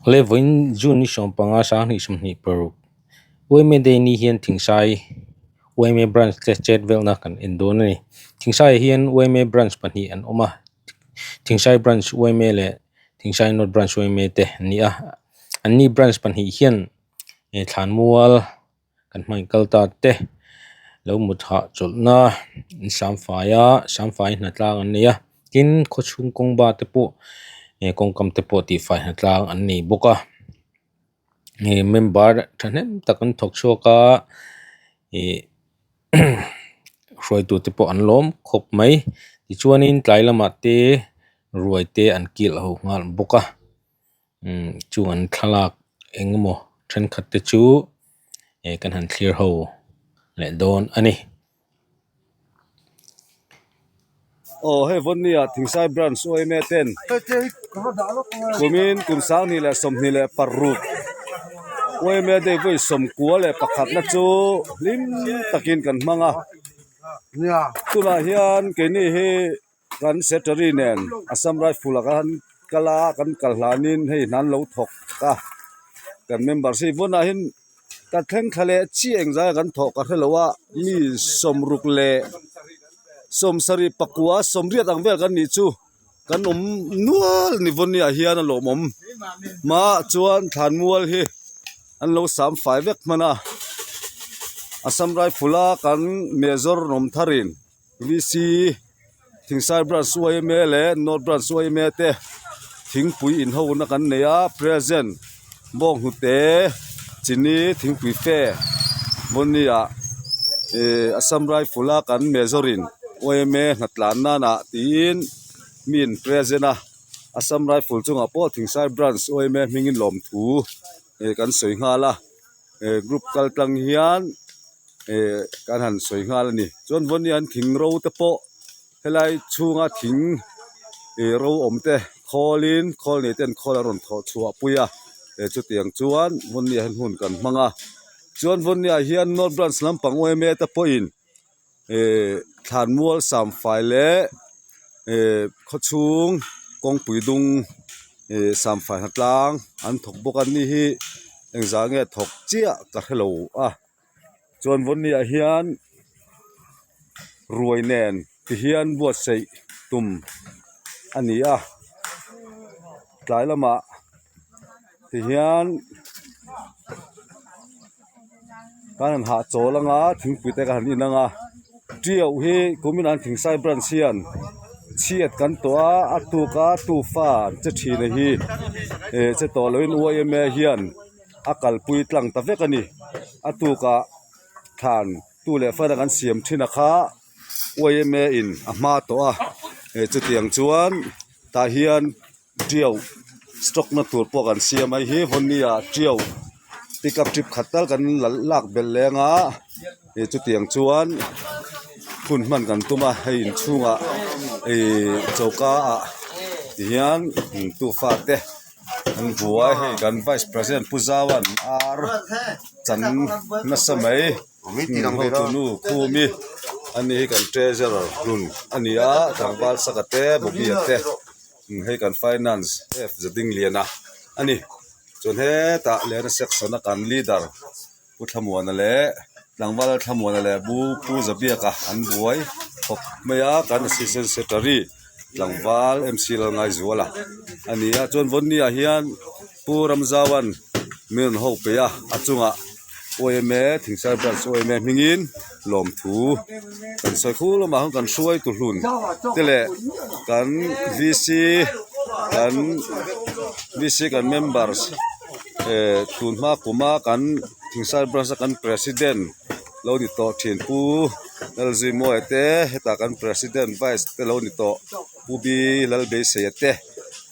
Le vawiin June ni 15 2026 Uaime Day ni hian Thingsai Uaime Branch te chet velna kan en dawn a ni. Thingsaiah hian Uaime Branch pahnih an awm a, Thingsai Branch Uaime leh Thingsai North Branch Uaime te an ni a. Anni Branch pahnih hian thlanmual kan hmang kal ta te lo mut hah chawlhna an sam fai a sam fai hnatlang an nei a tin khawchhung kawng ba te pawh eh kawngkam te pawh tihfai hnatlang an nei bawk a ih member thahnem tak an thawk chhuak a ih hruaitu te pawh an lawm khawp mai tichuanin tlai lamah te ruai te an kil ho nghal bawk a. Umm chung an thlalak eng emaw thenkhat te chu eh kan han thlir ho leh dawn a ni. Aw hei Vawnia Thingsai Branch UMA ten kumin kum sanghnih leh 26 UMA day vawi sawmkua leh pakhatna chu hlim takin kan hmang a tunah hian keini hi. Kan secretary nen Assam Rifle ah khan kal a kan kal hlanin hei hna an lo thawk a kan member si vawnah hian ka thleng thla leh chiah eng zai kan thawh ka hrelo a mi sawmruk leh sawmsarih pakua sawmriat ang vel kan nih chu kan awm nual ni vawniah hian a lawmawm hmaah chuan thlanmual hi an lo sam fai vek hman a Assam Rifle a kan major rawm tharin. VC Thingsai Branch YMA leh North Branch YMA te thingpui in ho na kan nei a present bawnghnute chini thingpui fe Vawni ah ihh Assam Rifle a kan major in YMA hnatlan nan ah tiin mi in present a Assam Rifle chungah pawh Thingsai Branch YMA hmingin lawmthu ih kan sawi nghal a. eh group kal tlang hian eh kan han sawi nghal a ni chuan vawiin hian thing ro te pawh helai chhunga thing ih ro awm te khawlin khawl nei ten khawl an rawn thawh chhuah pui a eh chutiang chuan vawiin hian hun kan hmang a chuan vawiin ah hian north branch lampang yma te pawhin eh thlanmual samfai leh eh khawchhung kawngpui dung eh samfai hnatlang an thawk bawk a ni hi engzah nge thawk chiah ka hrelo a chuan vawnni ah hian ruai nen ti hian buatsaih tum a ni a tlai lamah ti hian kan han hahchawl anga thingpui te kan han in anga tiau hi kumin an thingsai branch hian chhiat kan tawh a a tuk a tufa an che thin a hi eh che tawh loin yma hian a kalpui tlang ta vek a ni a tukah thlan tu leh fan a kan siam thin a kha yma in a hma tawh a eh chutiang chuan tah hian. Tiau stock na tur pawh kan siam a hei hi Vawni ah tiau pickup trip khat tal kan la lak belh leng a ih chutiang chuan hun hman kan tum a hei inchhungah ih choka ah ti hian tufa te an buai hei kan vice president pu zauan ar chan nasa mai hotu nu khumi ani hi kan treasurer hlun a ni a tlangval saka te bobby a te. Hei kan finance F Zadingliana a ni chuan hetah lehna section a kan leader Pu Thlamuana leh tlangval Thlamuana leh Bu Pu Zabiaka an buai khawp mai a kan assistant secretary tlangval MC Lalngaizuala a ni a chuan Vawni ah hian Pu Ramzauan min rawn ho peih a a chungah yma Thingsai branch yma hmingin lawmthu kan sawi khu lamah khan kan hruai tu hlun te leh kan vc kan vc kan members eh tun hma kuma kan Thingsai branch a kan president lo ni tawh thin Pu Lalzuimawia te hetah kan president vice te lo ni tawh Pu B Lalbeiseia te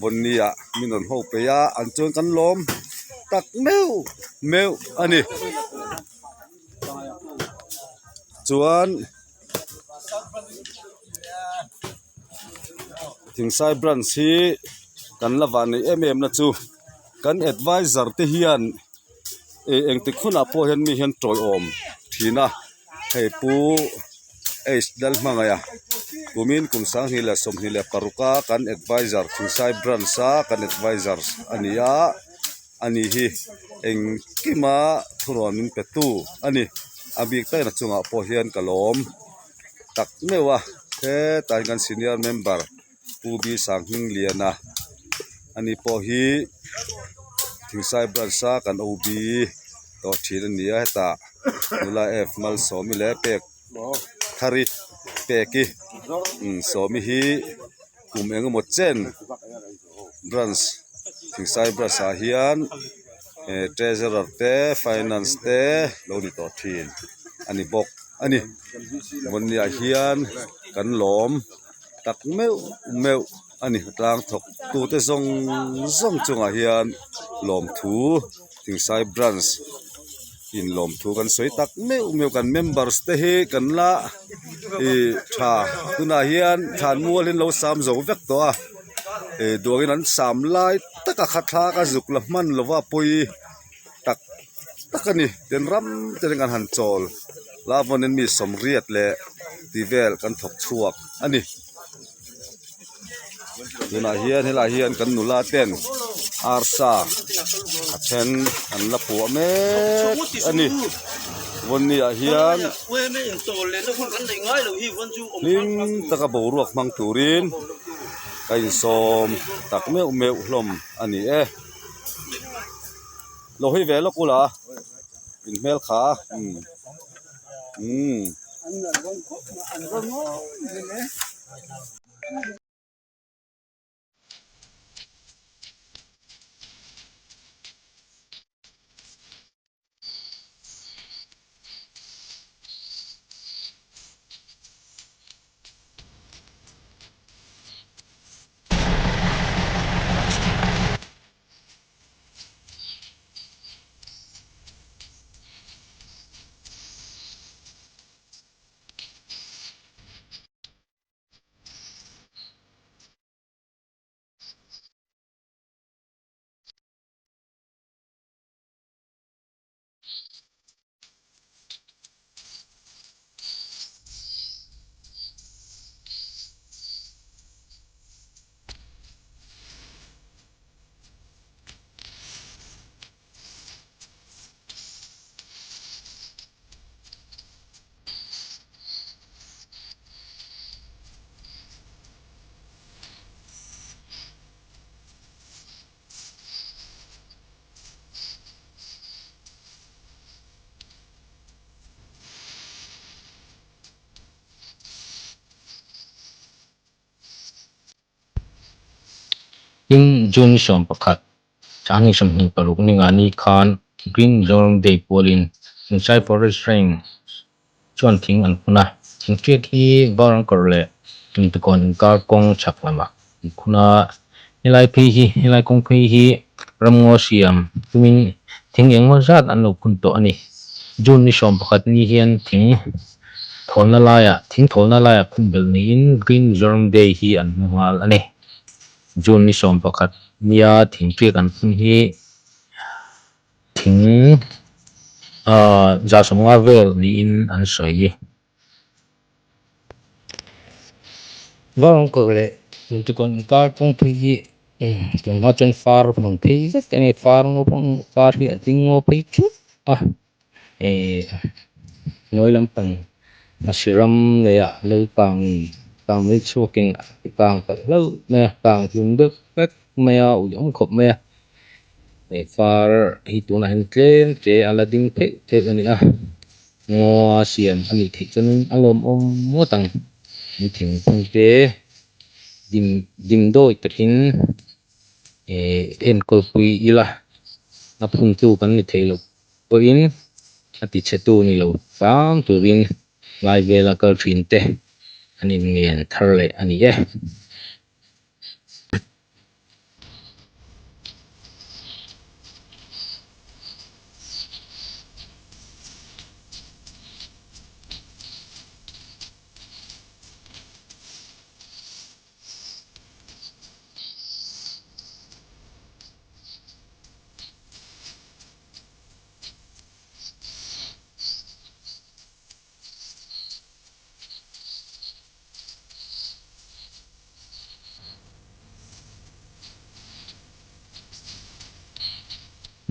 Vawni ah min rawn ho peih a an chuan kan lawm tak meuh meuh a ni. Chuan Thingsai branch hi kan la vah neih em em na chu kan advisor te hian ih engtik hunah pawh hian mi hian tawiawm thin a hei pu H Lalhmangaih a kumin kum 2026 a kan advisor Thingsai branch a kan advisor a ni a. Ani hi engkima thurawn min pe tu a ni. A bik takin a chungah pawh hian ka lawm tak meuh a, hetah hian kan senior member Pu B Sanghmingliana ani pawh hi Thingsai branch a kan OB tawh thin a ni a, hetah nula F Malsawmi leh pek Thari peki Sawmi hi kum engemaw chen branch Thingsai branch ah hian treasurer te finance te lo ni tawh thin a ni bawk a ni. Vawnni ah hian kan lawm tak meuh meuh a ni tlang thawk tute zawng zawng chungah hian lawmthu Thingsai branch in lawmthu kan sawi tak meuh meuh kan members te hi kan la ih tha tunah hian thlan mual in lo sam zo vek tawh a ih duangin an sam lai taka kha thlak a zuk la hman lova pawi tak tak a ni tin ram te kan han chawl la vawn in mi sawmriat leh tih vel kan thawk chhuak a ni. Tunah hian helaiah hian kan nula ten arsa a then an la puah mek a ni vawnni ah hian hlim taka boruak hmang turin a insawm tak meuh meuh hlawm a ni e lo hawi ve lawk ula in hmel kha umm. Tin, June 11, 2026 ninga ni khan Green Mizoram Day pualin Thingsai Forest Range chuan thing an phun a. Thingṭiak hi Vaurangkawr leh Tumtikawn inkar kawng chhak lamah an phun a. Helai phei hi helai kawng phei hi ramngaw siam tumin thing engmaw zat an lo phun tawh a ni. June ni 11 ni hian thing Thawlna laiah thing thawlna laiah phun belh niin Green Mizoram Day hi an hmu nghal a ni. June ni 11 nia thing ṭiak an phun hi thing 150 vel niin an sawi. Varawngkawr leh Tumtikawn inkar kawngpui hi tunhma chuan far hmun phei vek a ni. Far far hi a ding ngaw phei theuh a. Ehh hnuai lampang Ngasi ram leiah lei kang kang mei chhuakin a ti kang palh hlauh mai a, kang hlum deuh vek mai a, ui awm khawp mai a. Hei far hi tunah hian tlem te a la ding theih theih a ni a, ngaw a siam a nih theih chuanin a lawmawm ngawt ang. Thingkung te dim dim dawi takin. Ehh enkawl pui ila a phuntu kan ni thei loh pawhin a tichhetu ni lo hram turin lai vela kal thin te an inngen thar leh a ni e.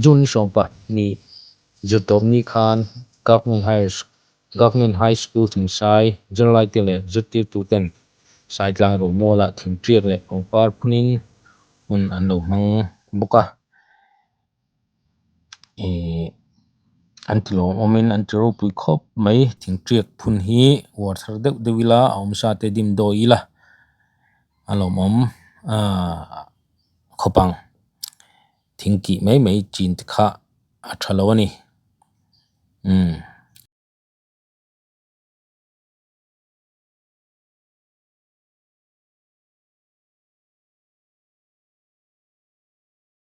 June ni 12 zirtawp ni khan Government Higher Government High School Thingsai zirlai te leh zirtirtu ten Saitlang Romuala thingtiak leh pangpar phunin hun an lo hmang bawk a ihh an ti lawmawmin an ti ropui khawp mai thingtiak phun hi uar thar deuh deuh ila a awmsa te dim dawi ila a lawmawm ahh khawp ang thing kih mai mai chin te kha a tha lo a ni umm.